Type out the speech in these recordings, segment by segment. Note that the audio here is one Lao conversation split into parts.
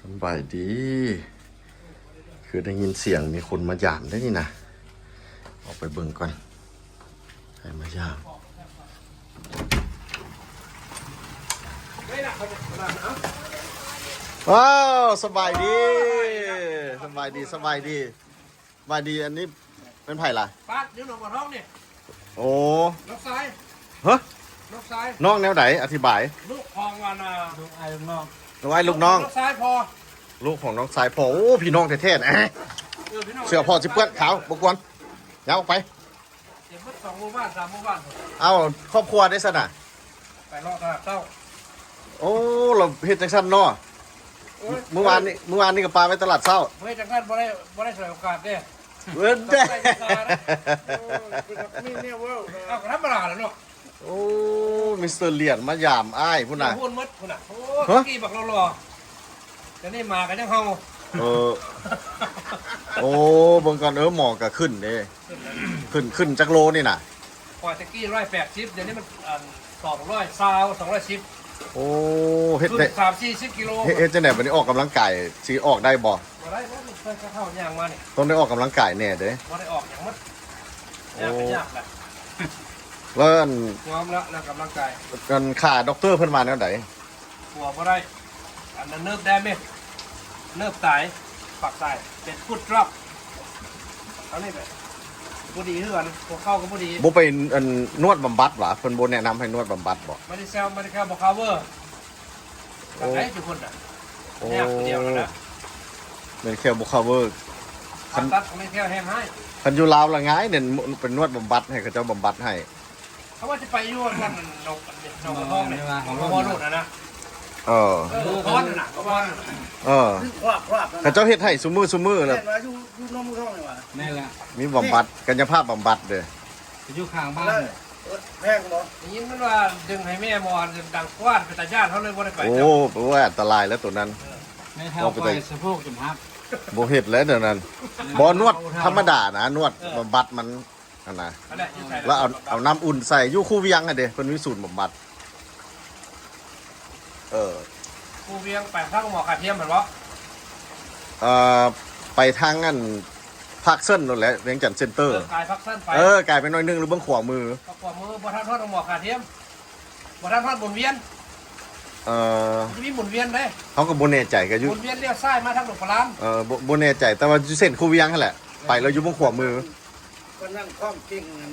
ສະບາຍດີ ຄືໄດ້ຍິນສຽງມີຄົນມາຢາມເດ້ນີ້ນະ ອອກໄປເບິ່ງກ່ອນ ໃຜມາຢາມ. ວ້າວ ສະບາຍດີ ສະບາຍດີ ສະບາຍດີ ສະບາຍດີ. ອັນນີ້ແມ່ນໃຜລະ? ປາດ ຢູ່ໜອງບັວທອງນີ້. ໂອ້ ນ້ອງຊາຍ. ຮະ? ນ້ອງຊາຍ. ນ້ອງແນວໃດ? ອະທິບາຍ. ລູກຂອງອັນນ່າ ລູກອ້າຍລູກນ້ອງ ລູກອ້າຍລູກນ້ອງ ນ້ອງຊາຍພໍ່ ລູກຂອງນ້ອງຊາຍພໍ່. ໂອ້ ພີ່ນ້ອງແທ້ໆນະ. ເອີ ພີ່ນ້ອງ ເສື້ອພໍ່ຊິເປື້ອນ ຂາວ ບໍ່ກວນ ຍາວອອກໄປ. ເກັບໝົດສອງໝູ່ບ້ານ ສາມໝູ່ບ້ານ. ເອົ້າ ຄອບຄົວເດ້ຊັ້ນນະ? ໄປເລາະຕະຫຼາດເຊົ້າ. ໂອ້ ລາວເຮັດຈັ່ງຊັ້ນເນາະ. ໂອ້ຍ ມື້ວານນີ້ ມື້ວານນີ້ກໍປາໄປຕະຫຼາດເຊົ້າ. ບໍ່ເຮັດຈັ່ງຊັ້ນ ບໍ່ໄດ້ ບໍ່ໄດ້ສວຍໂອກາດເດ້. ເອີ ຕ້ອງໃສ່ວິຊານະ. ໂອ້ຍ ເປັນນັກມີແນວເວົ້ານະ. ເອົ້າ ກໍທຳມະດາແຫຼະເນາະ. ໂອ້ ມິສເຕີຫຼຽນມາຢາມອ້າຍພຸ້ນນະ. ຫຸ່ນໝົດພຸ້ນນະ. ໂອ້ ຮະ? ຕະກີ້ບັກຫຼໍ່ໆ ດຽວນີ້ໝາກໍຍັງເຫົ່າ. ເອີ ໂອ້ ເບິ່ງກ່ອນ. ເອີ ໝໍກໍຂຶ້ນເດ້. ຂຶ້ນແລ້ວ ຂຶ້ນ ຂຶ້ນຈັກໂລນີ້ນະ? ຂ້ອຍຕະກີ້ຮ້ອຍແປດສິບ ດຽວນີ້ມັນ ອັນ ສອງຮ້ອຍຊາວ ສອງຮ້ອຍສິບ. ໂອ້ ເຮັດໄດ້ສາມສີ່ສິບກິໂລ. ເຮັດ ເຮັດຈັ່ງໃດບັດນີ້ ອອກກຳລັງກາຍ ຊິອອກໄດ້ບໍ່? ບໍ່ໄດ້ ບໍ່ໄດ້ ເພິ່ນເຂົາຍ່າງມານີ້ ຕ້ອງໄດ້ອອກກຳລັງກາຍແດ່ເດ້. ບໍ່ໄດ້ອອກຫຍັງໝົດ. ໂອ້ ຍາກກໍຍາກແຫຼະ. ແລ້ວອັນ ຍອມແລ້ວ ເລື່ອງກຳລັງກາຍ. ອັນ ຄ່າດັອກເຕີເພິ່ນວ່າແນວໃດ? ຫົວບໍ່ໄດ້ ອັນນັ້ນເນີບໄດ້ແມ່ ເນີບຕາຍ ປາກຕາຍ ເປັນຟຸດດຣອບ. ອັນນີ້ກໍບໍ່ດີຄືກັນ ຫົວເຂົ່າກໍບໍ່ດີ. ບໍ່ໄປ ອັນ ນວດບຳບັດຫວາ? ເພິ່ນບໍ່ແນະນຳໃຫ້ນວດບຳບັດບໍ່? ມັນໄດ້ແຊວ ມັນໄດ້ແຄ່ບໍ່ຄາວເວີ. ໂອ້ ໄດ້ທຸກຄົນນະ. ໂອ້ ຍາກຜູ້ດຽວນັ້ນນະ ແມ່ນແຄ່ບໍ່ຄາວເວີ. ຄັນຕັດ ແມ່ນແຄ່ແຮງຮ້າຍ. ຄັນຢູ່ລາວລະງ່າຍເດ້ ໄປນວດບຳບັດ ໃຫ້ເຂົາເຈົ້າບຳບັດໃຫ້. ເຂົາວ່າຈະໄປຢູ່ວັດໜອງ ໜອງ ໜອງກະທອງນີ້ ບໍ່ ບໍ່ ບໍ່ໂລດຫັ້ນນະ. ເອີ ເອີ ບໍ່ພອນຫັ້ນນະ ບໍ່ພອນ. ເອີ ຄືຄວາກ ຄວາກຫັ້ນນະ ເຂົາເຈົ້າເຮັດໃຫ້ຊຸມື້ ຊຸມື້ແລ້ວ. ແມ່ນວ່າຢູ່ ຢູ່ໜອງກະທອງນີ້ຫວາ? ແມ່ນແຫຼະ ມີບຳບັດ ກາຍະພາບບຳບັດເດ້. ຢູ່ຂ້າງບ້ານ. ເອີ ແພງບໍ່? ໄດ້ຍິນມັນວ່າດຶງໃຫ້ແມ່ໝໍດັງກວ້ານ ເປັນຕາຢ້ານ ເຮົາເລີຍບໍ່ໄດ້ໄປ. ໂອ້ ໂອ້ຍ ອັນຕະລາຍແລ້ວໂຕນັ້ນ. ເອີ ແມ່ເຖົ້າຂ້ອຍສະໂພກຈົນຫັກ. ບໍ່ເຮັດແລ້ວແນວນັ້ນ. ບໍ່ ນວດທຳມະດານະ ນວດ ເອີ ບຳບັດມັນ. ຫັ້ນນະ ຫັ້ນແຫຼະ ຢູ່ໃສ ແລ້ວເອົາ ເອົານ້ຳອຸ່ນໃສ່ ຢູ່ຄູວຽງຫັ້ນເດ້ ເພິ່ນມີສູນບຳບັດ. ເອີ ຄູວຽງໄປທາງໂຮງໝໍຂາທຽມຫັ້ນບໍ່? ເອີ ໄປທາງອັນພາກເຊິນໂລດແຫຼະ ວຽງຈັນເຊັນເຕີ. ເອີ ກາຍພາກເຊິນໄປ ເອີ ກາຍໄປໜ້ອຍໜຶ່ງ ຫຼືເບື້ອງຂວາມື ເບື້ອງຂວາມື ບໍ່ທັນຮອດໂຮງໝໍຂາທຽມ. ບໍ່ທັນຮອດວົນວຽນ. ເອີ ມັນຈະມີວົນວຽນເດ້. ເຮົາກໍບໍ່ແນ່ໃຈ ກໍຢູ່ວົນວຽນລ້ຽວຊ້າຍມາທາງດອກປະລານ. ເອີ ບໍ່ ບໍ່ແນ່ໃຈ ແຕ່ວ່າຢູ່ເສັ້ນຄູວຽງຫັ້ນແຫຼະ ເອີ ໄປແລ້ວຢູ່ເບື້ອງຂວາມື. ກໍນັ່ງຄວາມເກັ່ງນັ້ນ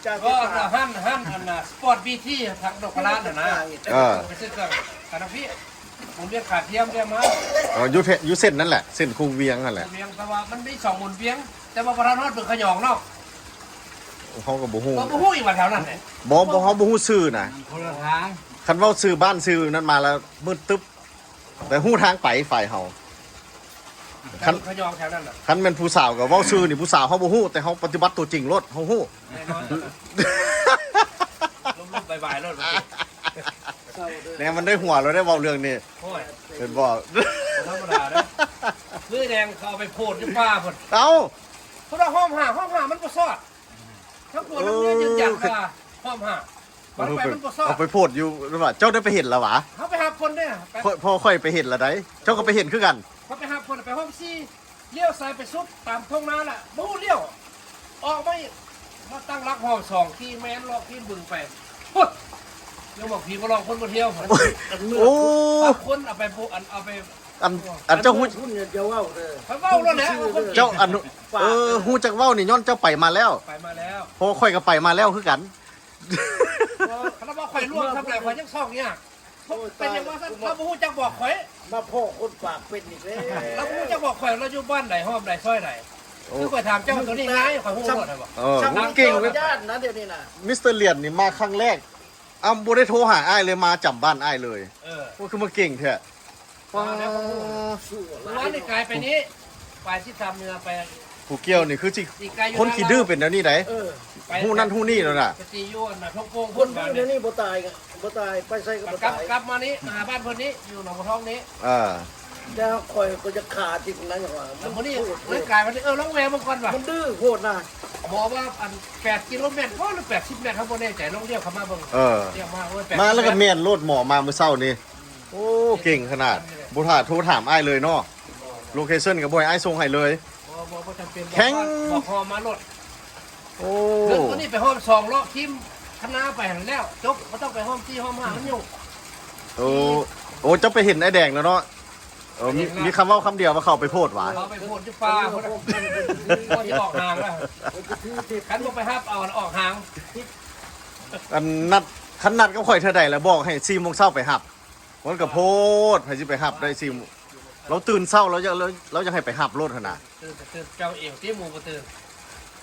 ຈາກ ກໍ ທີ່ ຮ້ານ ຮ້ານອັນນ່າ ສະປອດບີທີ ທາງດອກກະລານຫັ້ນນະ. ເອີ ໄປຊື້ເຄື່ອງກັນນະພີ່ ໝູນວຽນຂາທຽມວຽນມາ. ເອີ ຢູ່ເທ- ຢູ່ເສັ້ນນັ້ນແຫຼະ ເສັ້ນຄູວຽງຫັ້ນແຫຼະ. ຄູວຽງ ແຕ່ວ່າມັນມີສອງໝູນວຽງ ແຕ່ວ່າບໍ່ທັນຮອດບຶງຂະຫຍອງເນາະ. ເຮົາກໍບໍ່ຮູ້ ກໍບໍ່ຮູ້ອີກວ່າແຖວນັ້ນແຫຼະ. ບໍ່ ບໍ່ ເຮົາບໍ່ຮູ້ຊື່ນະ. ມັນຄົນລະທາງ. ຄັນເວົ້າຊື່ບ້ານຊື່ນັ້ນມາແລ້ວມືດຕຶບ. ແຕ່ຮູ້ທາງໄປຝ່າຍເຮົາ. ຄັນ ຂະຫຍອງແຖວນັ້ນນະ ຄັນແມ່ນຜູ້ສາວກໍເວົ້າຊື່ນີ້ ຜູ້ສາວເຮົາບໍ່ຮູ້ ແຕ່ເຮົາປະຕິບັດຕົວຈິງໂລດ ເຮົາຮູ້. ແນ່ນອນ ລົມໆບາຍໆໂລດ. ແນ່ ມັນໄດ້ຫົວແລ້ວ ໄດ້ເວົ້າເລື່ອງນີ້. ໂອ້ຍ ເຫັນບໍ່? ບໍ່ທຳມະດາເດ້. ມື້ແດງເຂົາເອົາໄປໂພດຢູ່ປ່າພຸ້ນ. ເອົ້າ ເພິ່ນວ່າຫ້ອມຫ້າ ຫ້ອມຫ້າມັນບໍ່ຊອດ. ທັງຜົວທັງເມຍຢືນຢັນວ່າຫ້ອມຫ້າ ມັນໄປມັນບໍ່ຊອດ. ເອົາໄປໂພດຢູ່ວ່າ ເຈົ້າໄດ້ໄປເຫັນລະຫວາ? ເຮົາໄປຫາເພິ່ນເດ້ ໄປ ເພາະ ເພາະຂ້ອຍໄປເຮັດລະໄດ ເຈົ້າກໍໄປເຫັນຄືກັນ. ເຮົາໄປຫາເພິ່ນ ໄປຮ່ອງສີ່ ລ້ຽວຊ້າຍໄປສຸດຕາມທົ່ງນາລະ ບໍ່ຮູ້ລ້ຽວ ອອກມາອີກ ມາຕັ້ງຫຼັກຮ່ອງສອງ ຂີ່ແມ່ນເລາະຂີ່ບຶງໄປພຸ້ນ. ຍັງບອກຜີບໍ່ຫຼອກຄົນບໍ່ທ່ຽວ. ໂອ້ ບາງຄົນເອົາໄປ ອັນ ເອົາໄປ ອັນ ອັນເຈົ້າຮູ້ ເຈົ້າເວົ້າເດີ ຂ້ອຍເວົ້າໂລດແຫຼະ. ເຈົ້າ ອັນ ເອີ ຮູ້ຈັກເວົ້ານີ້ຍ້ອນເຈົ້າໄປມາແລ້ວ. ໄປມາແລ້ວ ເພາະຂ້ອຍກໍໄປມາແລ້ວຄືກັນ. ຄັນວ່າຂ້ອຍລ່ວງທຳໃດ ຂ້ອຍຍັງຊອກຍາກ. ໂອ້ຍ ເປັນຫຍັງວ່າຊັ້ນ ລາວບໍ່ຮູ້ຈັກບອກຂ້ອຍ. ມາພໍ້ຄົນປາກເປັນອີກແລ້ວ. ລາວບໍ່ຮູ້ຈັກບອກຂ້ອຍ ລາວຢູ່ບ້ານໃດ ຮ່ອມໃດ ຊອຍໃດ. ໂອ້ ຄືຂ້ອຍຖາມເຈົ້າໂຕນີ້ງ່າຍ ຂ້ອຍຮູ້ໂລດ. ເອີ ເກັ່ງເວີຍ ຢ້ານນະດຽວນີ້ນະ. ມິສເຕີຫຼຽນນີ້ມາຄັ້ງແລກ ອ້າ ບໍ່ໄດ້ໂທຫາອ້າຍເລີຍ ມາຈຳບ້ານອ້າຍເລີຍ. ເອີ ໂອ້ ຄືມາເກັ່ງແທ້. ປາດ ມື້ວານນີ້ກາຍໄປນີ້ ໄປສິບສາມເໜືອໄປ. ຜູ້ກ່ຽວນີ້ຄືຊິ ອີກໄກຢູ່ ຄົນຂີ້ດື້ເປັນແນວນີ້ໃດ. ເອີ ໄປ ຮູ້ນັ້ນຮູ້ນີ້ແລ້ວນະ. ໄປຕີຢູ່ອັນນ່າ ທົ່ງໂປ່ງ ຄົນດື້ແນວນີ້ບໍ່ຕາຍ ບໍ່ຕາຍ ໄປໃສກໍບໍ່ຕາຍ. ກັບ ກັບມານີ້ ມາຫາບ້ານເພິ່ນນີ້ ຢູ່ໜອງບັວທອງນີ້. ເອີ ແຕ່ຂ້ອຍກໍຈະຂ້າຖິ້ມນັ້ນຫຍັງວ່າ ແລ້ວມື້ນີ້ເລີຍກາຍມານີ້ ເອີ ລອງແວ່ເບິ່ງກ່ອນວ່າ ມັນດື້ໂພດນະ. ບໍ່ວ່າອັນແປດກິໂລແມັດບໍ່ ຫຼືແປດສິບແມັດ ເຮົາບໍ່ແນ່ໃຈ ລອງລ້ຽວເຂົ້າມາເບິ່ງ. ເອີ ລ້ຽວມາ ໂອ້ຍ ມາແລ້ວກໍແມ່ນໂລດ ໝໍມາມື້ເຊົ້ານີ້. ໂອ້ ເກັ່ງຂະໜາດ. ບໍ່ຖ້າໂທຖາມອ້າຍເລີຍເນາະ. ໂລເຄຊັນກໍບໍ່ໃຫ້ອ້າຍສົ່ງໃຫ້ເລີຍ. ບໍ່ ບໍ່ ບໍ່ຈຳເປັນ. ແຂງ ບອກ ບອກຮອມມາໂລດ. ໂອ້ ເລື່ອງຕົວນີ້ໄປຮອມສອງເລາະ ທີມຄະນາໄປຫັ້ນແລ້ວ ຈົບ. ບໍ່ຕ້ອງໄປຮອມສີ່ຮອມຫ້າ ມັນຫຍຸ້ງ. ໂອ້ ໂອ້ ເຈົ້າໄປເຫັນອ້າຍແດງແລ້ວເນາະ. ເອີ ມີ ເຫັນລະ ມີຄຳເວົ້າຄຳດຽວວ່າເຂົາໄປໂພດຫວາ? ເຂົາໄປໂພດຢູ່ປ່າພຸ້ນນະ. ບໍ່ຊິອອກຫາງລະ. ຄັນບໍ່ໄປຮັບເອົາ ອອກຫາງ. ອັນນັດ ຄັນນັດກັບຂ້ອຍເທື່ອໃດລະ ບອກໃຫ້ສີ່ໂມງເຊົ້າໄປຮັບ. ມັນກໍໂພດ ໃຜຊິໄປຮັບໄດ້ສີ່ໂມງ? ລາວຕື່ນເຊົ້າ ລາວຢາກ ລາວ ລາວຢາກໃຫ້ໄປຮັບໂລດຫັ້ນນະ. ຕື່ນ ຕື່ນ ເຈົ້າເອງຕິ ໝູ່ບໍ່ຕື່ນ.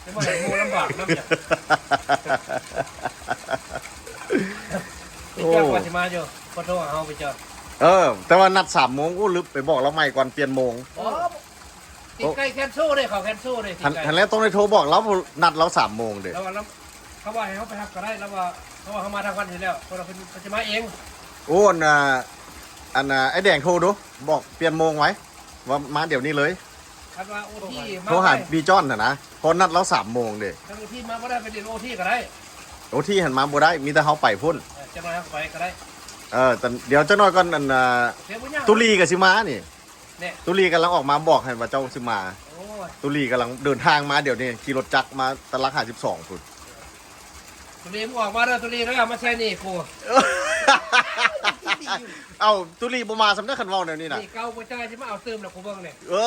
ຈະມາໃຫ້ໝູ່ລຳບາກນຳຫຍັງ? ໄປຈອດ ໂອ້ ວ່າຊິມາຢູ່ ບໍ່ໂທຫາເຮົາໄປຈອດ. ເອີ ແຕ່ວ່ານັດສາມໂມງ. ໂອ້ ລືມໄປບອກລາວໃໝ່ກ່ອນປ່ຽນໂມງ. ໂອ້ ຕິດໃກ້ແຄນເຊິລເດ້ ເຂົາແຄນເຊິລເດ້ ຕິດໃກ້. ຫັ້ນ ຫັ້ນແຫຼະ ຕ້ອງໄດ້ໂທບອກລາວ ນັດລາວສາມໂມງເດ້. ລາວວ່າລາວ ເຂົາວ່າໃຫ້ເຮົາໄປຮັບກໍໄດ້ ລາວວ່າ ເຂົາວ່າເຮົາມາທາງວັນຢູ່ແລ້ວ ເພິ່ນວ່າເພິ່ນ ເພິ່ນຈະມາເອງ. ໂອ້ ອັນ ອັນ ອ້າຍແດງໂທດູ ບອກປ່ຽນໂມງໄວ້ ວ່າມາດຽວນີ້ເລີຍ. ຄັນວ່າໂອທີມາ ໂທຫາ ບໍ່ໄດ້ ບີຈອນຫັ້ນນະ ເພາະນັດລາວສາມໂມງເດ້. ຄັນໂອທີມາບໍ່ໄດ້ ໄປຫຼິ້ນໂອທີກໍໄດ້. ໂອທີຫັ້ນມາບໍ່ໄດ້ ມີແຕ່ເຮົາໄປພຸ້ນ. ເອີ ຈັກໜ້ອຍເຮົາກໍໄປກໍໄດ້. ເອີ ແຕ່ດຽວຈັກໜ້ອຍກ່ອນ ອັນ ໂອເຄ ບໍ່ຍາກ. ຕຸລີກໍຊິມານີ້. ແນ່ ຕຸລີກຳລັງອອກມາບອກໃຫ້ວ່າເຈົ້າຊິມາ. ໂອ້ຍ ຕຸລີກຳລັງເດີນທາງມາດຽວນີ້ ຂີ່ລົດຈັກມາຕະຫຼັກຫ້າສິບສອງພຸ້ນ. ຕຸລີ ມຶງອອກມາເດີ ຕຸລີເດີ ມາໃສ່ໜີ້ກູ. ເອົ້າ ຕຸລີບໍ່ມາຊ້ຳເດີ ຄັນເວົ້າແນວນີ້ນະ. ໜີ້ເກົ່າບໍ່ຈ່າຍ ຊິມາເອົາຕື່ມລະ ກູເບິ່ງນີ້. ເອີ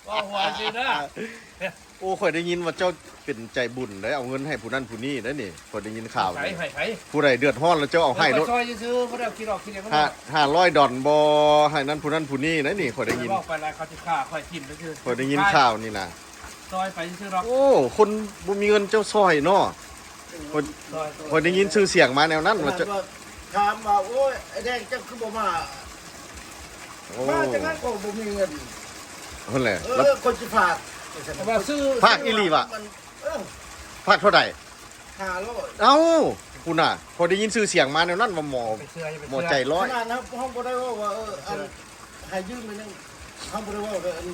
ເວົ້າຫົວຊື່ເດີ. ໂອ້ ຂ້ອຍໄດ້ຍິນວ່າເຈົ້າເປັນໃຈບຸນໄດ໋ ເອົາເງິນໃຫ້ຜູ້ນັ້ນຜູ້ນີ້ໄດ໋ນີ້. ຂ້ອຍໄດ້ຍິນຂ່າວ ໃຜ ໃຜ ຜູ້ໃດເດືອດຮ້ອນແລ້ວເຈົ້າເອົາໃຫ້ໂລດ. ເອີ ຂ້ອຍຊ່ອຍຊື່ໆ ບໍ່ໄດ້ເອົາກິນເອົາກິນຫຍັງ. ຫ້າ ຫ້າຮ້ອຍດອນບໍ່ ໃຫ້ນັ້ນຜູ້ນັ້ນຜູ້ນີ້ໄດ໋ນີ້ ຂ້ອຍໄດ້ຍິນ. ເວົ້າໄປຫຼາຍ ເຂົາຊິຂ້າຂ້ອຍຖິ້ມຊື່ໆ. ຂ້ອຍໄດ້ຍິນຂ່າວນີ້ນະ. ຊ່ອຍໄປຊື່ໆດອກ. ໂອ້ ຄົນບໍ່ມີເງິນເຈົ້າຊ່ອຍເນາະ. ຂ້ອຍ ຂ້ອຍໄດ້ຍິນຊື່ສຽງມາແນວນັ້ນວ່າ ຂະໜາດວ່າຖາມວ່າ ໂອ້ຍ ອ້າຍແດງເຈົ້າຄືບໍ່ມາ? ໂອ້ ມາຈັ່ງໃດກໍບໍ່ມີເງິນ. ຫັ້ນແຫຼະ. ເອີ ແລ້ວ ຂ້ອຍຊິຝາກ ແຕ່ວ່າຊື້ ຝາກອີ່ຫຼີຫວາ? ມັນ ເອີ ຝາກເທົ່າໃດ? ຫ້າຮ້ອຍ. ເອົ້າ ພຸ້ນນະ ຂ້ອຍໄດ້ຍິນຊື່ສຽງມາແນວນັ້ນວ່າໝໍ ໄປເຊື່ອ ຢ່າໄປເຊື່ອ ໝໍໃຈຮ້ອຍ. ຂະໜາດເຮົາ ເຮົາບໍ່ໄດ້ເວົ້າວ່າ ເອີ ອັນ ໃຫ້ຢືມໄປໜຶ່ງ ເຮົາບໍ່ໄດ້ເວົ້າເດີ ອັນ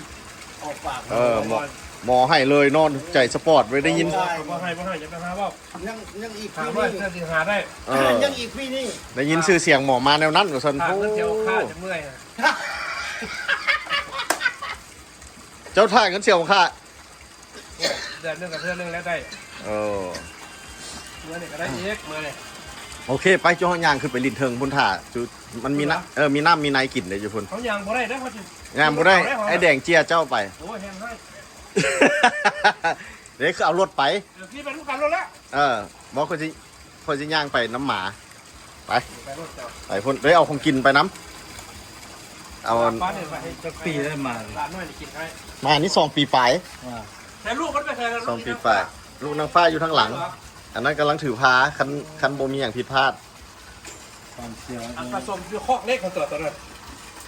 ອອກປາກ. ເອີ ໝໍ ໝໍໃຫ້ເລີຍເນາະ ໃຈສະປອດເວີຍ ໄດ້ຍິນ. ບໍ່ໃຫ້ ບໍ່ໃຫ້ ຢ່າໄປຫາເວົ້າ. ຍັງ ຍັງອີກປີນີ້ ຫາໄດ້ ເອີ ຍັງອີກປີນີ້ ໄດ້ຍິນຊື່ສຽງໝໍມາແນວນັ້ນວ່າຊັ້ນ. ຖ້າເງິນສຽວຄ່າຈະເມື່ອຍ. ເຈົ້າຖ້າເງິນສຽວຄ່າ ເດືອນໜຶ່ງກັບເທື່ອໜຶ່ງແລ້ວໄດ້. ເອີ ເມື່ອນີ້ກໍໄດ້ອີກ ເມື່ອນີ້. ໂອເຄ ໄປ ເຈົ້າຍ່າງຂຶ້ນໄປຫຼິ້ນເທິງພຸ້ນ ຖ້າຈຸ ມັນມີນ້ຳ ເອີ ມີນ້ຳມີໃນກິນໄດ້ຢູ່ພຸ້ນ. ເຮົາຍ່າງບໍ່ໄດ້ເດີ ເຮົາຊິ ຍ່າງບໍ່ໄດ້ ເອົາໄດ້ ອ້າຍແດງເຈ້ຍເຈົ້າໄປ. ໂອ້ຍ ແຮງຮ້າຍ. ເດ້ ຄືເອົາລົດໄປ. ເອີ ຂີ່ໄປນຳກັນໂລດລະ. ເອີ ບໍ່ ຂ້ອຍຊິ ຂ້ອຍຊິຍ່າງໄປນຳໝາ. ໄປ ໄປໂລດເຈົ້າ ໄປພຸ້ນ ໄດ້ເອົາຂອງກິນໄປນຳ. ເອົາ ປານນີ້ໄປ ຈັກປີແລ້ວໝານີ້? ຫຼານນ້ອຍນີ້ກິນໄດ້. ໝານີ້ສອງປີປາຍ. ອ່າ ແຕ່ລູກມັນໄປໃສລະ? ສອງປີປາຍ. ລູກນາງຟ້າຢູ່ທາງຫຼັງ. ອັນນັ້ນກຳລັງຖືພາ ຄັນ ຄັນບໍ່ມີຫຍັງຜິດພາດ. ຄວາມເຊື່ອ ອັນປະສົມຢູ່ຄອກເລັກຫັ້ນຕົວະ ຕົວນັ້ນ.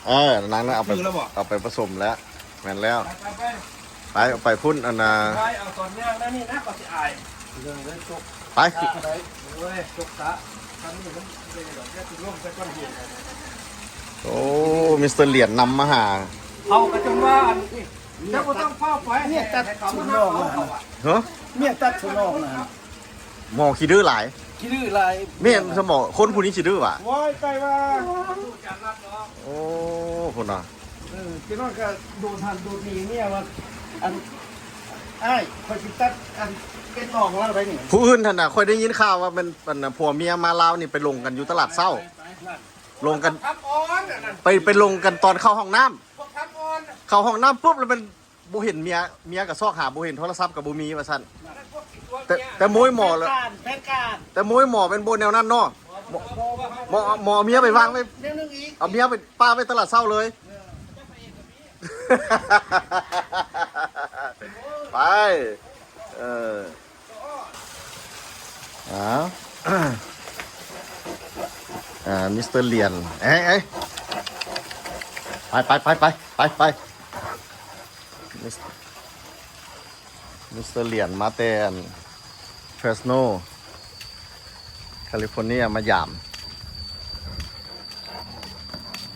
ເອີ ນາງນັ້ນເອົາໄປ ເອົາໄປປະສົມແລ້ວ. ແມ່ນແລ້ວ. ໄປ ໄປ ໄປ ໄປ ເອົາໄປພຸ້ນ ອັນນ່າ ໄປເອົາຕອນຍ່າງແນວນີ້ນະ ກໍຊິອາຍ. ໄປ ໂອ້ຍ ຕົກສະ ຄັນນີ້ມັນເປັນດອກ ແຕ່ຊິລົງໃສ່ກ້ອນຫີນ. ໂອ້ ມິສເຕີຫຼຽນນຳມາຫາ. ເຂົາກໍຈົນວ່າ ອັນ ເຈົ້າບໍ່ຕ້ອງເຝົ້າໄປ ເມຍຕັດ ໃຫ້ເຂົາມາຫາເຮົາ ເຂົາວ່າ. ຮະ? ເມຍຕັດຖົງອອກນະ. ໝໍຂີ້ດື້ຫຼາຍ. ຂີ້ດື້ຫຼາຍ. ແມ່ນຊະໝໍ ຄົນຜູ້ນີ້ຂີ້ດື້ຫວາ? ໂອ້ຍ ໄກວ່າ. ໂອ້ ພຸ້ນນະ. ເອີ ຈັ່ງນັ້ນກໍໂດດຫັ້ນໂດດນີ້ ເມຍວ່າ ອັນ ອ້າຍ ຂ້ອຍຊິຕັດ ອັນ ເປັນອອກແລ້ວໄດ໋ນີ້. ຜູ້ອື່ນຫັ້ນນະ ຂ້ອຍໄດ້ຍິນຂ່າວວ່າແມ່ນ ອັນ ຜົວເມຍມາລາວນີ້ໄປລົງກັນຢູ່ຕະຫຼາດເຊົ້າ. ໄປ ໄປ ລົງກັນ ໄປ ໄປລົງກັນຕອນເຂົ້າຫ້ອງນ້ຳ. ເຂົ້າຫ້ອງນ້ຳປຸບ ແລ້ວແມ່ນ ບໍ່ເຫັນເມຍ ເມຍກໍຊອກຫາ ບໍ່ເຫັນ ໂທລະສັບກໍບໍ່ມີວ່າຊັ້ນ. ແຕ່ ແຕ່ໂມຍໝໍແລ້ວ ແຜນການ ແຕ່ໂມຍໝໍແມ່ນບໍ່ແນວນັ້ນເນາະ. ໝໍ ໝໍ ໝໍເອົາເມຍໄປວາງໄວ້ ແນວໜຶ່ງອີກ ເອົາເມຍໄປປະໄວ້ຕະຫຼາດເຊົ້າເລີຍ. ໄປ ເອີ ອ້າວ ອ່າ ມິສເຕີຫຼຽນ ເອີຍ ເອີຍ ໄປ ໄປ ໄປ ໄປ ໄປ ໄປ. ມິສ ມິສເຕີຫຼຽນມາແຕ່ອັນ ເຟຣສໂນ ຄາລິຟໍເນຍ ມາຢາມ.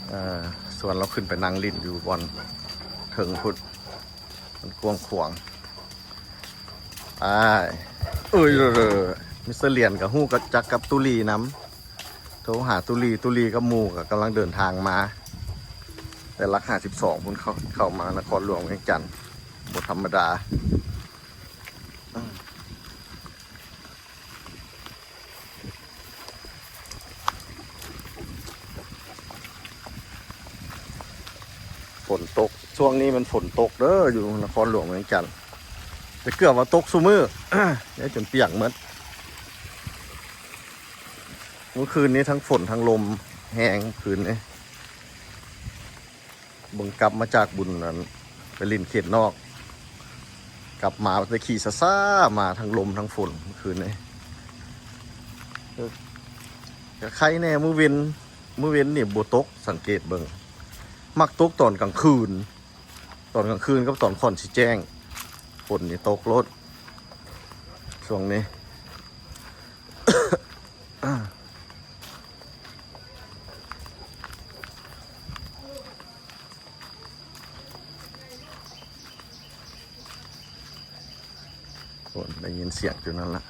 ເອີ ຊວນລາວຂຶ້ນໄປນັ່ງຫຼິ້ນຢູ່ບ່ອນເທິງພຸ້ນ ມັນກວ້າງຂວາງ. ອ້າຍ ເອີຍ ມິສເຕີຫຼຽນກໍຮູ້ຈັກກັບຕູລີນຳ. ໂທຫາຕຸລີ ຕຸລີກັບໝູ່ກໍກຳລັງເດີນທາງມາ ແຕ່ຫຼັກຫ້າສິບສອງພຸ້ນ ເຂົ້າ ເຂົ້າມານະຄອນຫຼວງວຽງຈັນ ບໍ່ທຳມະດາ. ຝົນຕົກ ຊ່ວງນີ້ມັນຝົນຕົກເດີ ຢູ່ນະຄອນຫຼວງວຽງຈັນ ແຕ່ເກືອບວ່າຕົກຊຸມື້ ໄດ້ຈົນປຽກໝົດ. ມື້ຄືນນີ້ທັງຝົນທັງລົມແຮງ ຄືນນີ້ ເບິ່ງກັບມາຈາກບຸນນັ້ນ ໄປຫຼິ້ນເຂດນອກ ກັບມາແຕ່ຂີ່ຊ້າໆ ມາທັງລົມທັງຝົນຄືນນີ້. ເອີ ກະໄຄແດ່ ມື້ເວັນ ມື້ເວັນນີ້ບໍ່ຕົກ ສັງເກດເບິ່ງ ມັກຕົກຕອນກາງຄືນ ຕອນກາງຄືນກັບຕອນຂ້ອນຊິແຈ້ງ ຝົນນີ້ຕົກໂລດຊ່ວງນີ້. ໂອ້ ໄດ້ຍິນສຽງຢູ່ນັ້ນລະ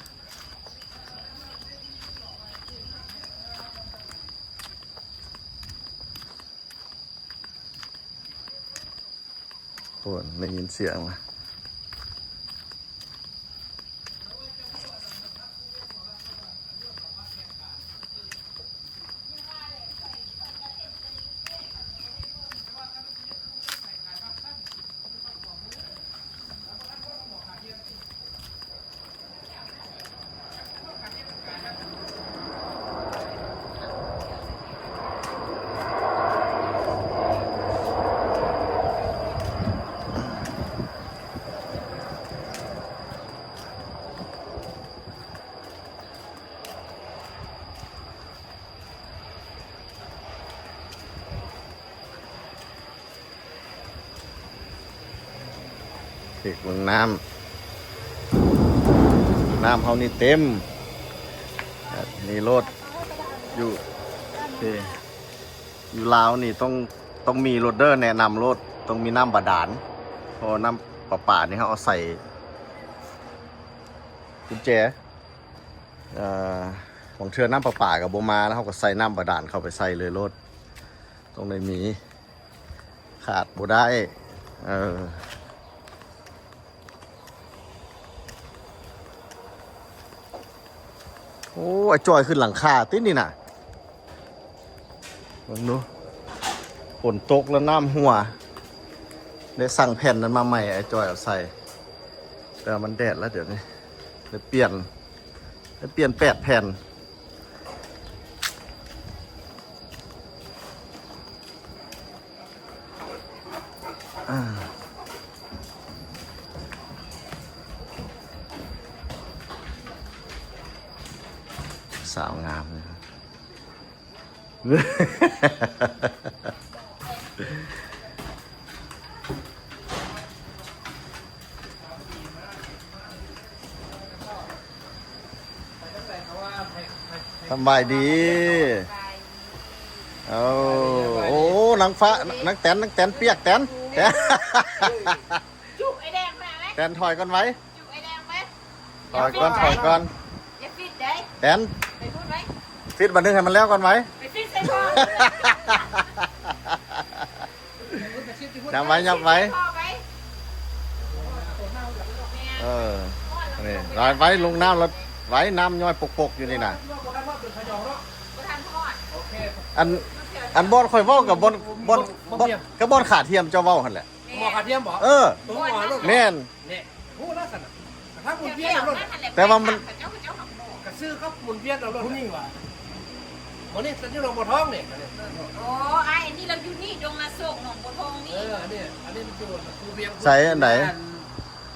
ໂອ້ ໄດ້ຍິນສຽງລະ. ເຊັກເບິ່ງນ້ຳ ນ້ຳເຮົານີ້ເຕັມ ນີ້ໂລດ ຢູ່ ຢູ່ລາວນີ້ຕ້ອງ ຕ້ອງມີໂລດເດີ ແນະນຳໂລດ ຕ້ອງມີນ້ຳບາດານ ເພາະວ່ານ້ຳປະປານີ້ເຮົາເອົາໃສ່ກຸນແຈ ເອີ ບາງເທື່ອນ້ຳປະປາກໍບໍ່ມາ ແລ້ວເຮົາກໍໃສ່ນ້ຳບາດານເຂົ້າໄປໃສ່ເລີຍໂລດ ຕ້ອງໄດ້ມີ ຂາດບໍ່ໄດ້ ເອີ. ໂອ້ ອ້າຍຈ້ອຍຂຶ້ນຫຼັງຄາຕິນີ້ນະ ເບິ່ງດູ ຝົນຕົກແລ້ວນ້ຳຮົ່ວ ໄດ້ສັ່ງແຜ່ນນັ້ນມາໃໝ່ ອ້າຍຈ້ອຍເອົາໃສ່ ແຕ່ວ່າມັນແດດແລ້ວດຽວນີ້ ໄດ້ປ່ຽນ ໄດ້ປ່ຽນແປດແຜ່ນ. ສາວງາມເລີຍ. ສຳບາຍດີ ເອົາ ໂອ້ ນາງຟ້າ ນາງແຕນ ນາງແຕນປຽກ ແຕນ ແຕນ ຈຸໄອ້ແດງມາໄວ້ ແຕນຖອຍກ່ອນໄວ້ ຈຸໄອ້ແດງໄວ້ ຖອຍກ່ອນ ຖອຍກ່ອນ ຢ່າຟິດເດ້ ແຕນ ໄປພຸ້ນໄວ້ ຟິດບາດໜຶ່ງໃຫ້ມັນແລ້ວກ່ອນໄວ້ ໄປຟິດໃສ່ພໍ່ ຫຍັບໄວ້ ຫຍັບໄວ້ ເອີ ນີ້ ໄວ້ ລົງນ້ຳແລ້ວ ໄວ້ ນ້ຳຍ້ອຍປົກໆຢູ່ນີ້ນະ ອັນ ອັນບ່ອນຂ້ອຍເວົ້າກັບບ່ອນ ບ່ອນ ບ່ອນ ກັບບ່ອນຂາທຽມເຈົ້າເວົ້າຫັ້ນແຫຼະ ໝໍຂາທຽມບໍ? ເອີ ໝໍໂລດ ແມ່ນ ນີ້ ຮູ້ລະຊັ້ນນະ ທາງໝູນວຽນເອົາໂລດ ແຕ່ວ່າມັນ ກະຊື້ກັບໝູນວຽນເອົາໂລດ ຜູ້ຍິງຫວາ ບໍ່ນີ້ສັນຢູ່ໜອງບົວທອງນີ້ ໂອ້ ອ້າຍ ອັນນີ້ລາວຢູ່ນີ້ ດົງນາໂຊກ ໜອງບົວທອງນີ້ ເອີ ອັນນີ້ ອັນນີ້ມັນຢູ່ພູວຽງ ໃສອັນໃດ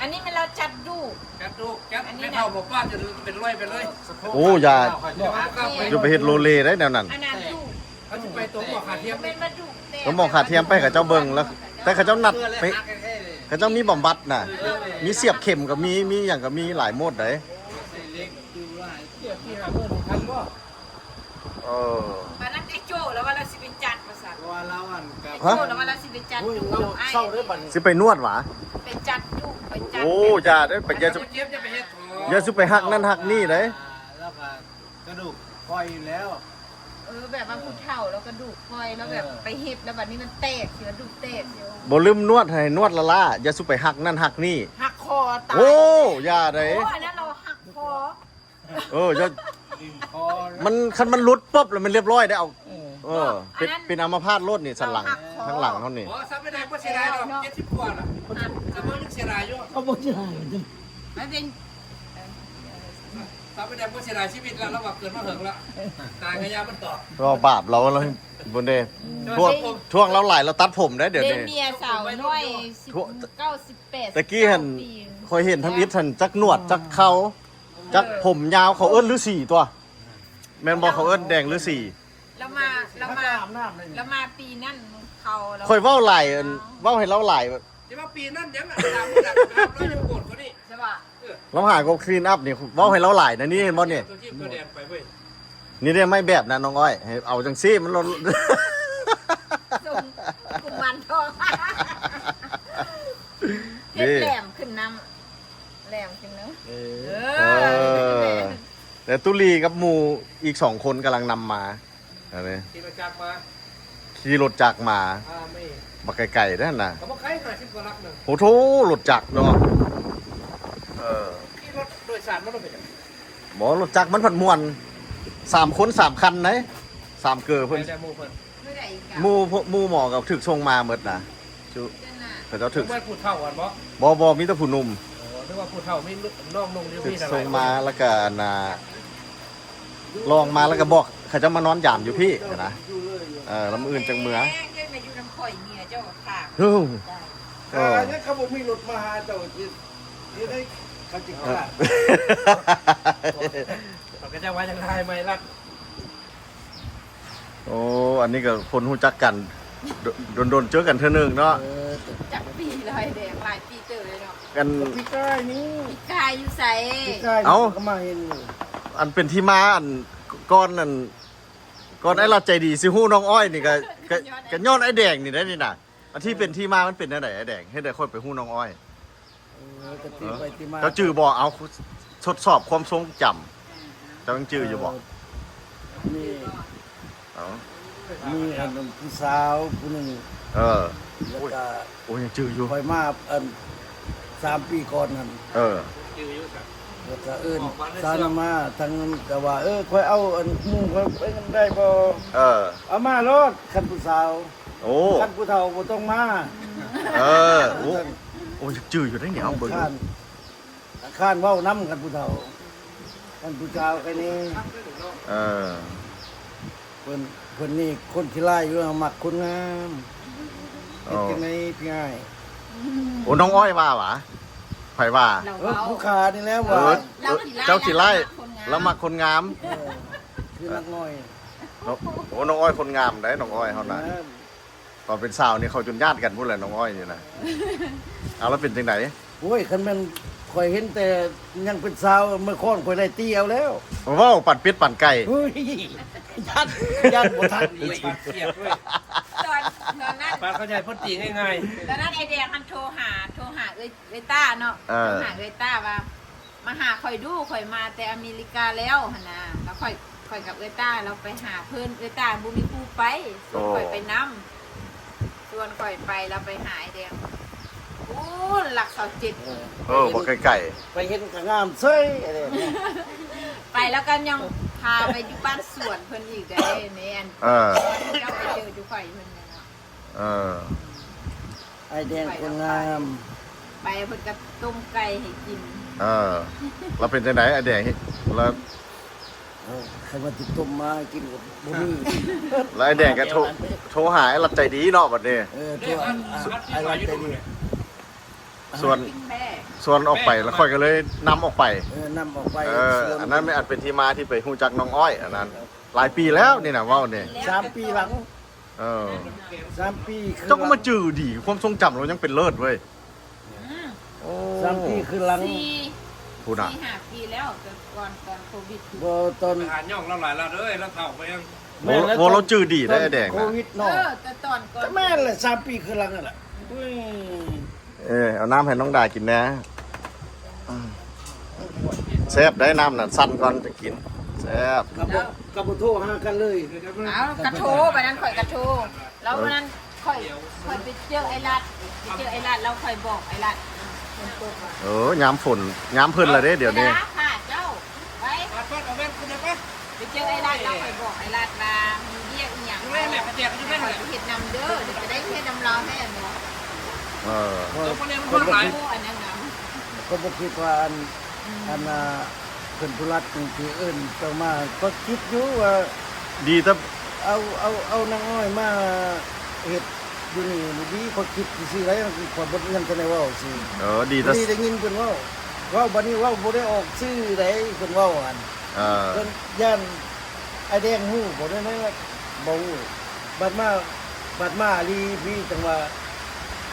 ອັນນີ້ແມ່ນລາວຈັດດູ ຈັດດູ ຈັດ ອັນນີ້ນະ ແມ່ເຖົ້າບໍ່ປ້າຈະເປັນຮ້ອຍໄປເລີຍ ໂອ້ ຢ່າ ຢ່າໄປເຮັດໂລເລໄດ໋ແນວນັ້ນ ອັນນັ້ນດູ ເຂົາຊິໄປຕົງໝໍຂາທຽມ ແມ່ນມາດຸແຕ່ ຕົງໝໍຂາທຽມໄປ ເຂົາເຈົ້າເບິ່ງແລ້ວ ແຕ່ເຂົາເຈົ້ານັດໄປ ເຂົາເຈົ້າມີບຳບັດນະ ມີສຽບເຂັມກໍມີ ມີຫຍັງກໍມີຫຼາຍໂໝດໃດ໋ ເອີ ບາດນັ້ນໄອ້ໂຈ້ລາວວ່າລາວຊິໄປຈັດວ່າຊັ້ນ ເພາະວ່າລາວອັນກັບ ໄອ້ໂຈ້ລາວວ່າລາວຊິໄປຈັດດູນຳອ້າຍ ຊິໄປນວດຫວາ ໄປຈັດດູ ໄປຈັດ ໂອ້ ຢ່າເດີ ໄປ ຢ່າ ເຈັບຢ່າໄປເຮັດ ຢ່າຊິໄປຮັກນັ້ນຮັກນີ້ເດ້ ລາວກໍ ກະດູກປ່ອຍຢູ່ແລ້ວ ເອີ ແບບວ່າຜູ້ເຖົ້າ ແລ້ວກະດູກປ່ອຍ ແລ້ວແບບ ເອີ ໄປເຮັດ ແລ້ວບັດນີ້ມັນແຕກຊິວ່າ ດູກແຕກຊິວ່າ. ບໍ່ລືມນວດ ໃຫ້ນວດລ້າໆ ຢ່າສູ່ໄປຫັກນັ້ນຫັກນີ້. ຫັກຄໍຕາຍ. ໂອ້ ຢ່າເດ້. ໂອ້ ອັນນັ້ນລາວຫັກຄໍ. ເອີ ຢ່າ ມັນ ຄັນມັນຫຼຸດປຶບແລ້ວມັນລຽບຮ້ອຍໄດ໋. ເອົາ ເອີ ເອີ ເປັນ ອັນນັ້ນ ເປັນອາມະພາດໂລດນີ້ ສັນຫຼັງ ເອົາຫັກຄໍ ທາງຫຼັງເຮົານີ້. ບໍ່ ສັບໄປໄດ້ບໍ່ເສຍດາຍດອກ ເຈັດສິບກວ່າລະ ສັບເບິ່ງຍັງເສຍດາຍຢູ່. ເຂົາບໍ່ເສຍດາຍ ມັນເປັນ ສັບໄປແດ່ບໍ່ເສຍດາຍຊີວິດແລ້ວ ລາວວ່າເກີດມາເຫິງແລ້ວ ຕາຍກະຢ່າມັນເຖາະ. ເວົ້າບາບລາວ ລາວບໍ່ໄດ້ ອືມ ທວງ ເດ້ ທວງລາວຫຼາຍ ລາວຕັດຜົມໄດ້ດຽວນີ້. ເມຍສາວນ້ອຍ ສິບເກົ້າ ສິບແປດ ຕະກີ້ຫັ້ນ ສິບເກົ້າປີ ຂ້ອຍເຫັນທຳອິດຫັ້ນ ຈັກໜວດ ຈັກເຂົາ ຈັກຜົມຍາວ ເຂົາເອີ້ນລືສີຕົວະ ແມ່ນບໍ່? ເຂົາເອີ້ນແດງລືສີ. ລາວມາ ລາວມາ ລາວມາປີນັ້ນເຂົາ ຂ້ອຍເວົ້າຫຼາຍ ອັນ ເວົ້າໃຫ້ລາວຫຼາຍ ແຕ່ວ່າປີນັ້ນຍັງ ລາວຫາກໍ clean up ນີ້ ເວົ້າໃຫ້ລາວຫຼາຍນະ ນີ້ເຫັນບໍ່ນີ້? ໂຕທີ່ໂຕແດນໄປເວີຍ ນີ້ເດ້ ໄມ້ແບບນະນ້ອງອ້ອຍ ໃຫ້ເອົາຈັ່ງຊີ້ ມັນ ສົ່ງກຸມານທອງ ເຮັດ ນີ້ ແຫຼມຂຶ້ນນຳ ແຫຼມຂຶ້ນເນາະ. ເອີ ເອີ ແຕ່ຕຸລີກັບໝູ່ອີກສອງຄົນກຳລັງນຳມາ. ອັນນີ້ ຂີ່ລົດຈັກມາ ຂີ່ລົດຈັກມາ ພາແມ່ ບັກໄກໆເດ້ຫັ້ນນະ ກໍບໍ່ໄກ ຫ້າສິບກວ່າຫຼັກໜຶ່ງ. ໂອ້ໂທ້ ລົດຈັກເນາະ. ເອີ ຂີ່ລົດໂດຍສານມັນເປັນຫຍັງ? ບໍ່ ລົດຈັກມັນພັດມ່ວນ ສາມຄົນສາມຄັນໃດ໋ ສາມເກີເພິ່ນ ແຕ່ໝູ່ເພິ່ນ ໝູ່ ໝູ່ໝໍກໍຖືກສົ່ງມາໝົດນະ ເຂົາເຈົ້າຖືກ ແມ່ນຜູ້ເຖົ້າຫັ້ນບໍ່? ບໍ່ ບໍ່ ມີແຕ່ຜູ້ໜຸ່ມ. ອໍ ນຶກວ່າຜູ້ເຖົ້າມີນ້ອງນຸ່ງຢູ່ພີ້ ຖືກສົ່ງມາ ແລ້ວກໍອັນນ່າ ລອງມາແລ້ວກໍບອກເຂົາເຈົ້າມານອນຢາມຢູ່ພີ້ຫັ້ນນະ. ເອີ ລຳອື່ນຈັ່ງເມືອ ເຈົ້າມາຢູ່ນຳຂ້ອຍ ເມຍເຈົ້າຂ້າງ ເອີ ເອີ ຖ້າຍັງເຂົາບໍ່ມີລົດມາຫາເຈົ້າ ເຮັດ ເຮັດໃຫ້ເຂົາຈິງຂ້າງ ເຂົາເຈົ້າວ່າຈັ່ງໃດ ໄມ້ລັດ. ໂອ້ ອັນນີ້ກໍຄົນຮູ້ຈັກກັນ ດົນໆເຈີກັນເທື່ອໜຶ່ງເນາະ. ເອີ ຈັກປີແລ້ວ ໄອ້ແດງ ຫຼາຍປີເຕີບເລີຍເນາະ. ອັນ ປີກາຍນີ້ ປີກາຍຢູ່ໃສ? ປີກາຍ ເອົ້າ ກໍມາເຫັນຢູ່. ອັນເປັນທີ່ມາ ອັນ ກ່ອນ ອັນ ກ່ອນໄອ້ລັດໃຈດີຊິຮູ້ນ້ອງອ້ອຍນີ້ກໍ ກໍ ກໍຍ້ອນໄອ້ແດງນີ້ໄດ໋ນີ້ນະ. ອັນທີ່ເປັນທີ່ມາມັນເປັນແນວໃດ ໄອ້ແດງ? ເຮັດໃຫ້ຂ້ອຍໄປຮູ້ນ້ອງອ້ອຍ. ເອີ ກໍທີ່ໄປທີ່ມາ ເຈົ້າຈື່ບໍ່? ເອົາ ທົດສອບຄວາມຊົງຈຳ ເຈົ້າຍັງຈື່ຢູ່ບໍ່? ເອີ ມີ ເອົ້າ ມີອັນຜູ້ສາວຜູ້ໜຶ່ງ ເອີ ແລ້ວກໍ ໂອ້ຍ ຍັງຈື່ຢູ່ ຂ້ອຍມາອັນ ສາມປີກ່ອນນັ້ນ ເອີ ແລ້ວກໍເອີ້ນສາວນັ້ນມາ ທາງນັ້ນກໍວ່າ ເອີ ຂ້ອຍເອົາອັນໝູ່ຂ້ອຍໄປນຳໄດ້ບໍ່? ເອີ ເອົາມາໂລດ ຄັນຜູ້ສາວ ໂອ້ ຄັນຜູ້ເຖົ້າບໍ່ຕ້ອງມາ. ເອີ ໂອ້ ໂອ້ ຍັງຈື່ຢູ່ເດ້ນີ້ ເຮົາເບິ່ງ ຄ້ານ ຄ້ານເວົ້ານຳ ຄັນຜູ້ເຖົ້າ ຄັນຜູ້ສາວແຄ່ນີ້. ເອີ ເພິ່ນ ເພິ່ນນີ້ຄົນຂີ້ຮ້າຍຢູ່ ມັກຄົນງາມ. ເຮັດຈັ່ງໃດພີ່ອ້າຍ? ໂອ້ ນ້ອງອ້ອຍວ່າຫວາ? ໃຜວ່າ? ເອີ ຜູ້ຂ້ານີ້ແຫຼະວ່າ ເອີ ເຈົ້າຂີ້ຮ້າຍ ລາວມັກຄົນງາມ ລາວມັກຄົນງາມ. ເອີ ຄືນາງອ້ອຍ ໂອ້ ນ້ອງອ້ອຍຄົນງາມໄດ໋ ນ້ອງອ້ອຍເຮົານະ. ຕອນເປັນສາວນີ້ເຂົາຈົນຍາດກັນພຸ້ນແຫຼະ ນ້ອງອ້ອຍນີ້ນະ. ເອົາ ແລ້ວເປັນຈັ່ງໃດ? ໂອ້ຍ ຄັນແມ່ນຂ້ອຍເຫັນແຕ່ຍັງເປັນສາວ ເມື່ອກ່ອນຂ້ອຍໄດ້ຕີເອົາແລ້ວ. ເວົ້າປັນເປັດປັນໄກ່ ເຮີ້ຍ ຢ້ານ ຢ້ານບໍ່ທັນອີກ. ໂອ້ຍ ບາດຂຽບເວີຍ ຕອນ ຕອນນັ້ນ ບາດເຂົາໃຫຍ່ເພິ່ນຕີງ່າຍໆ. ຕອນນັ້ນໄອ້ແດງຫັ້ນໂທຫາ ໂທຫາເອື້ອຍ ເອື້ອຍຕ້າເນາະ. ເອີ ໂທຫາເອື້ອຍຕ້າວ່າ ມາຫາຂ້ອຍດູ ຂ້ອຍມາແຕ່ອາເມລິກາແລ້ວຫັ້ນນະ. ແລ້ວຂ້ອຍ ຂ້ອຍກັບເອື້ອຍຕ້າ ລາວໄປຫາເພິ່ນ ເອື້ອຍຕ້າບໍ່ມີຜູ້ໄປ ຊວນຂ້ອຍໄປນຳ ຊວນຂ້ອຍໄປ ລາວໄປຫາໄອ້ແດງ ໂອ້ ຫຼັກຊາວເຈັດ. ເອີ ບໍ່ໄກໆ ໄປເຫັນກໍງາມເສີຍ ໄປແລ້ວກໍຍັງພາໄປຢູ່ບ້ານສວນເພິ່ນອີກໄດ໋ ແມ່ນ. ເອີ ເຈົ້າໄປເຈີຢູ່ຂ້ອຍເພິ່ນເນາະ. ເອີ ອ້າຍແດງຄົນງາມ ໄປເພິ່ນກໍຕົ້ມໄກ່ໃຫ້ກິນ. ເອີ ແລ້ວເປັນຈັ່ງໃດອ້າຍແດງ? ແລ້ວ ເອີ ຄັນວ່າຊິຕົ້ມມາໃຫ້ກິນກໍບໍ່ມີ. ແລ້ວອ້າຍແດງກໍໂທ ໂທຫາອ້າຍລັດໃຈດີເນາະບັດນີ້. ເອີ ໂທ ອ້າຍລັດໃຈດີ ຊວນ ຊວນອອກໄປ ແລ້ວຂ້ອຍກໍເລີຍນຳອອກໄປ. ເອີ ນຳອອກໄປ. ເອີ ອັນນັ້ນແມ່ນອັນເປັນທີ່ມາທີ່ໄປຮູ້ຈັກນ້ອງອ້ອຍ ອັນນັ້ນຫຼາຍປີແລ້ວນີ້ນະ ເວົ້ານີ້ ສາມປີຫຼັງ. ເອີ ສາມປີ ເຈົ້າກໍມາຈື່ດີ ຄວາມຊົງຈຳລາວຍັງເປັນເລີດເວີຍ. ອືມ ໂອ້ ສາມປີຄືນຫຼັງ ສີ່ ພຸ້ນນະ ສີ່ຫ້າປີແລ້ວ ແຕ່ກ່ອນ ຕອນໂຄວິດ. ບໍ່ ຕອນ ໄປຫາຍ່ອງລາວຫຼາຍລາວເອີຍ ລາວເຖົ້າໄປຍັງ. ໂອ້ ແມ່ນແລ້ວ ໂອ້ ລາວຈື່ດີເດ້ ຕອນ ແດງນະ ໂຄວິດເນາະ. ເອີ ແຕ່ຕອນກ່ອນ ກໍແມ່ນແຫຼະ ສາມປີຄືນຫຼັງນັ້ນແຫຼະ. ໂອ້ຍ ເອີ ເອົານ້ຳໃຫ້ນ້ອງດາກິນແດ່. ອືມ ແຊບໄດ໋ ນ້ຳນັ້ນ ສັ່ນກ່ອນຈະກິນ ແຊບ. ແລ້ວ ກໍບໍ່ໂທຫາກັນເລີຍ. ເອົາ ກະໂທ ບັດນັ້ນຂ້ອຍກະໂທ ແລ້ວວັນນັ້ນຂ້ອຍ ຂ້ອຍໄປເຈີອ້າຍລັດ ໄປເຈີອ້າຍລັດ ແລ້ວຂ້ອຍບອກອ້າຍລັດ ເອີ ຍາມຝົນ ຍາມເພິ່ນລະເດ້ ດຽວນີ້ ເວລາຂ້າເຈົ້າ ໄປ ໄປເປີດເອົາແວ່ນຂຶ້ນໄດ້ປະ ໄປເຈີອ້າຍລັດ ແລ້ວຂ້ອຍບອກອ້າຍລັດວ່າມີວຽກອີ່ຫຍັງ ຢູ່ແວ່ນແຫຼະ ໄປເຮັດນຳເດີ ດຽວຈະໄດ້ເຮັດນຳລາວແທ້ເນາະ. ເອີ ໂອ້ ອັນນັ້ນນະ ຂ້ອຍບໍ່ຄິດວ່າອັນ ອັນນ່າ ເພິ່ນຜູ້ລັດຈັ່ງຊິເອີ້ນເຈົ້າມາ ຂ້ອຍຄິດຢູ່ວ່າ ດີແຕ່ ເອົາ ເອົາ ເອົານາງອ້ອຍມາເຮັດຢູ່ນີ້ດີ ຂ້ອຍຄິດຊື່ໆໄດ໋ ຂ້ອຍບໍ່ທັນໄດ້ເວົ້າຊື່ ເອີ ດີແຕ່ ນີ້ໄດ້ຍິນເພິ່ນເວົ້າ ເວົ້າບັດນີ້ເວົ້າບໍ່ໄດ້ອອກຊື່ໃດ ເພິ່ນເວົ້າຫັ້ນ ເອີ ເພິ່ນຢ້ານອ້າຍແດງຮູ້ບໍ່ ແນວນັ້ນແຫຼະ ບໍ່ຮູ້ ບັດມາ ບັດມາອີ່ຫຼີພີ້ ຈັ່ງວ່າ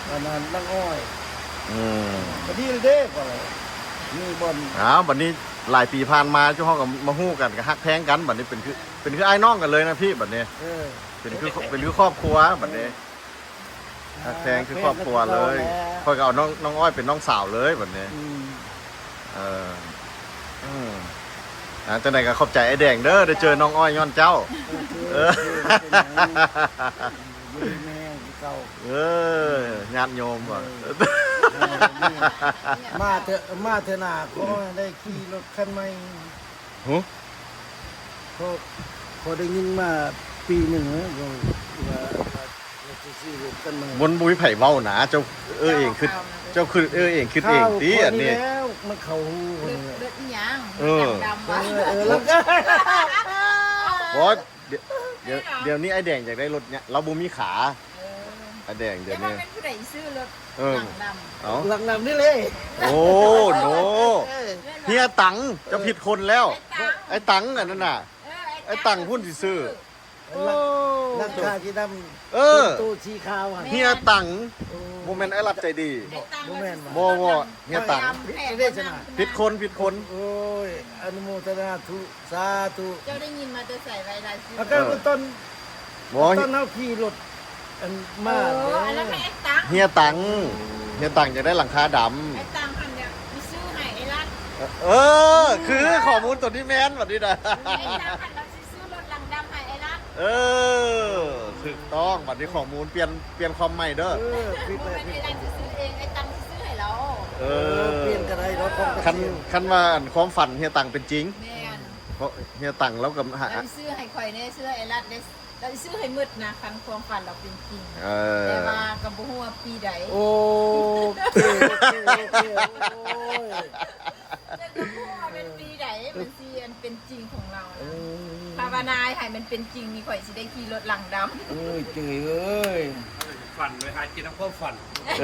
ອັນນັ້ນນາງອ້ອຍ ອືມ ກໍດີແລ້ວເດ້ ກໍມີບ່ອນ ອ້າວ ບັດນີ້ຫຼາຍປີຜ່ານມາ ເຈົ້າເຮົາກໍມາຮູ້ກັນ ກໍຮັກແພງກັນ ບັດນີ້ເປັນຄື ເປັນຄືອ້າຍນ້ອງກັນເລີຍນະພີ້ ບັດນີ້ ເອີ ເປັນຄື ເປັນຄືຄອບຄົວບັດນີ້ ເອີ ຮັກແພງຄືຄອບຄົວເລີຍ ແພງຄືເກົ່າແລ້ວ ຂ້ອຍກໍເອົານ້ອງ ນ້ອງອ້ອຍເປັນນ້ອງສາວເລີຍບັດນີ້ ອືມ ເອີ ອືມ ອ່າ ຈັ່ງໃດກໍຂອບໃຈອ້າຍແດງເດີ ໄດ້ເຈີນ້ອງອ້ອຍຍ້ອນເຈົ້າ ໂອເຄ ເອີ ໂອເຄ ບໍ່ເປັນຫຍັງ ຢູ່ດີມີແຮງຄືເກົ່າ ເອີ ຍາດໂຍມວ່າ ເອີ ເອີ ມາເທື່ອ ມາເທື່ອໜ້າຂໍໃຫ້ໄດ້ຂີ່ລົດຄັນໃໝ່ ຫື? ເພາະ ເພາະໄດ້ຍິນມາປີໜຶ່ງແລ້ວ ວ່າ ວ່າ ວ່າຊິຊື້ລົດຄັນໃໝ່ ມັນບໍ່ມີໃຜເວົ້ານະ ເຈົ້າເອີເອງ ເຈົ້າ ເຈົ້າຄິດເອີເອງ ຄິດເອງຕິ ອັນນີ້ ມັນເຂົ້າຫູ ລົດ ລົດອີ່ຫຍັງ ເອີ ດຳໆ ເອີ ເອີ ແລ້ວກໍ ບໍ່ ດຽວ ດຽວນີ້ອ້າຍແດງຢາກໄດ້ລົດ ລາວບໍ່ມີຂາ ເອີ ອ້າຍແດງ ດຽວນີ້ ແຕ່ວ່າແມ່ນຜູ້ໃດຊື້ລົດ ເອີ ຫຼັງດຳ ເອົ້າ ຫຼັງດຳນີ້ເລີຍ ໂອ້ ໂນ ເອີ ເຮຍຕັງ ເຈົ້າຜິດຄົນແລ້ວ ອ້າຍຕັງ ອ້າຍຕັງ ອັນນັ້ນນະ ເອີ ອ້າຍຕັງພຸ້ນຊິຊື້ ເອີ ຫຼັງຄາສີດຳ ເອີ ໂຕສີຂາວຫັ້ນ ເຮຍຕັງ ໂອ້ ບໍ່ແມ່ນອ້າຍລັດໃຈດີ ບໍ່ ບໍ່ແມ່ນຫວາ ບໍ່ ບໍ່ ເຮຍຕັງ ດຳແທ້ ຜິດຄົນ ຜິດຄົນ ໂອ້ຍ ອະນຸໂມທະນາທຸ ສາທຸ ເຈົ້າໄດ້ຍິນມາແຕ່ໃສ ລາຍຊື່ ອາການ ເອີ ຕອນ ບໍ່ ຕອນເຮົາຂີ່ລົດ ອັນມາ ເອີ ອັນນັ້ນແມ່ນອ້າຍຕັງ ເຮຍຕັງ ເຮຍຕັງຢາກໄດ້ຫຼັງຄາດຳ ອ້າຍຕັງຫັ້ນຢາກຊິຊື້ໃຫ້ອ້າຍລັດ ເອີ ຄືຂໍ້ມູນໂຕນີ້ແມ່ນບັດນີ້ນະ ອ້າຍຕັງຫັ້ນລາວຊິຊື້ລົດຫຼັງດຳໃຫ້ອ້າຍລັດ ເອີ ຖືກຕ້ອງ ບັດນີ້ຂໍ້ມູນປ່ຽນ ປ່ຽນຄວາມໃໝ່ເດີ ເອີ ຜິດແລ້ວ ອ້າຍລັດຊິຊື້ເອງ ອ້າຍຕັງຊິຊື້ໃຫ້ລາວ ເອີ ປ່ຽນກໍໄດ້ເນາະ ຄັນ ຄັນວ່າອັນຄວາມຝັນເຮຍຕັງເປັນຈິງ ແມ່ນ ເພາະເຮຍຕັງລາວກໍ ລາວຊິຊື້ໃຫ້ຂ້ອຍແດ່ ຊື້ໃຫ້ອ້າຍລັດແດ່ ລາວຊິຊື້ໃຫ້ໝົດນະ ຄັນຄວາມຝັນລາວເປັນຈິງ ເອີ ແຕ່ວ່າກໍບໍ່ຮູ້ວ່າປີໃດ ໂອເຄ ໂອເຄ ໂອເຄ ໂອ້ຍ ແຕ່ກໍບໍ່ຮູ້ວ່າເປັນປີໃດ ມັນຊິອັນເປັນຈິງຂອງລາວນະ ເອີ ພາວະນາໃຫ້ມັນເປັນຈິງນີ້ ຂ້ອຍຊິໄດ້ຂີ່ລົດຫຼັງດຳ ໂອ້ຍ ເຈີເອີຍ ຝັນໄວ້ຫາກິນນຳຄວາມຝັນ ເອີ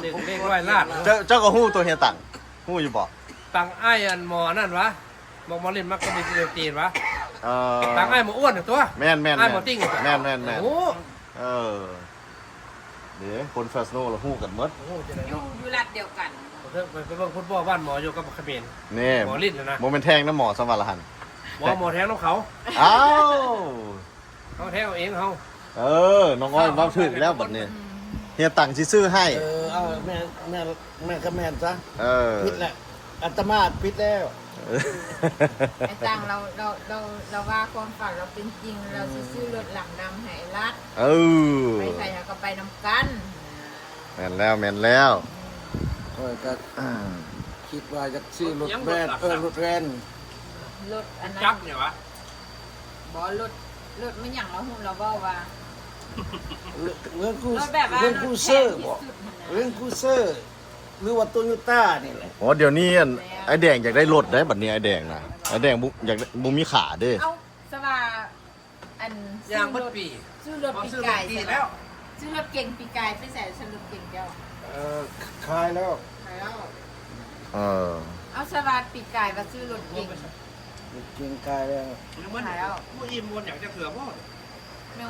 ເລກຮ້ອຍລ້ານ ເຈົ້າ ເຈົ້າກໍຮູ້ຕົວເຮຍຕັງ ຮູ້ຢູ່ບໍ່? ຕັງອ້າຍອັນໝໍນັ້ນຫວາ? ໝໍ ໝໍລິ້ນມັກກໍມີເດວເຕນຫວາ? ເອີ ຕັງອ້າຍໝໍອ້ວນຕົວະ ແມ່ນໆໆ ອ້າຍໝໍຕິ່ງ ແມ່ນໆໆ ໂອ້ ເອີ ເດ້ ຄົນເຟຣສໂນລະຮູ້ກັນໝົດ ໂອ້ ຈັ່ງໃດເນາະ ຢູ່ ຢູ່ລັດດຽວກັນ ໄປ ໄປເບິ່ງຟຸດບອລບ້ານໝໍຢູ່ກັບຂະເໝນ ນີ້ ໝໍລິ້ນນະ ບໍ່ແມ່ນແທງນຳໝໍຊຳວ່າລະຫັ້ນ ໝໍ ໝໍແທງນຳເຂົາ ອ້າວ ເຮົາແທ້ເອົາເອງເຮົາ ເອີ ນ້ອງອ້ອຍເວົ້າຖືກແລ້ວບັດນີ້ ອືມ ເຮຍຕັງຊິຊື້ໃຫ້ ເອີ ເອົາ ແມ່ນ ແມ່ນ ແມ່ນກໍແມ່ນຊະ ເອີ ຜິດແຫຼະ ອາດຕະມາຜິດແລ້ວ ເອີ ອ້າຍຕັງລາວ ລາວ ລາວ ລາວວ່າຄວາມຝັນລາວເປັນຈິງ ລາວຊິຊື້ລົດຫຼັງດຳໃຫ້ອ້າຍລັດ ເອີ ໄປໃສເຮົາກໍໄປນຳກັນ ແມ່ນແລ້ວ ແມ່ນແລ້ວ ອືມ ຂ້ອຍກໍຄິດວ່າຢາກຊື້ລົດແວນ ລົດຫຍັງ ເອີ ລົດແວນ ລົດອັນນັ້ນ ຈັກນີ້ຫວາ? ບໍ່ ລົດ ລົດແມ່ນຫຍັງລາວຮູ້ ລາວເວົ້າວ່າ ເຣນຄູ ເຣນຄູເຊີ ເຣນຄູເຊີ ຫຼືວ່າໂຕໂຍຕ້ານີ້ແຫຼະ ອໍ ດຽວນີ້ອັນ ແມ່ນ ອ້າຍແດງຢາກໄດ້ລົດໄດ໋ ບັດນີ້ອ້າຍແດງນະ ອ້າຍແດງບໍ່ ຢາກ ບໍ່ມີຂາເດ້ ເອົ້າ ສະວ່າ ອັນ ຍ່າງເບິດປີ ຊື້ລົດ ຊື້ລົດປີກາຍ ຊື້ລົດປີແລ້ວ ຊື້ລົດເກັງປີກາຍ ໄປໃສ ຊື້ລົດເກັງເຈົ້າ? ເອີ ຂາຍແລ້ວ ຂາຍແລ້ວ ເອີ ເອົາ ສະວ່າປີກາຍວ່າຊື້ລົດເກັງ ລົດເກັງຂາຍແລ້ວ ຂາຍແລ້ວ ບໍ່ອີ່ມບໍ່ຫຍັງຈັກເທື່ອບໍ່? ແມ່ນ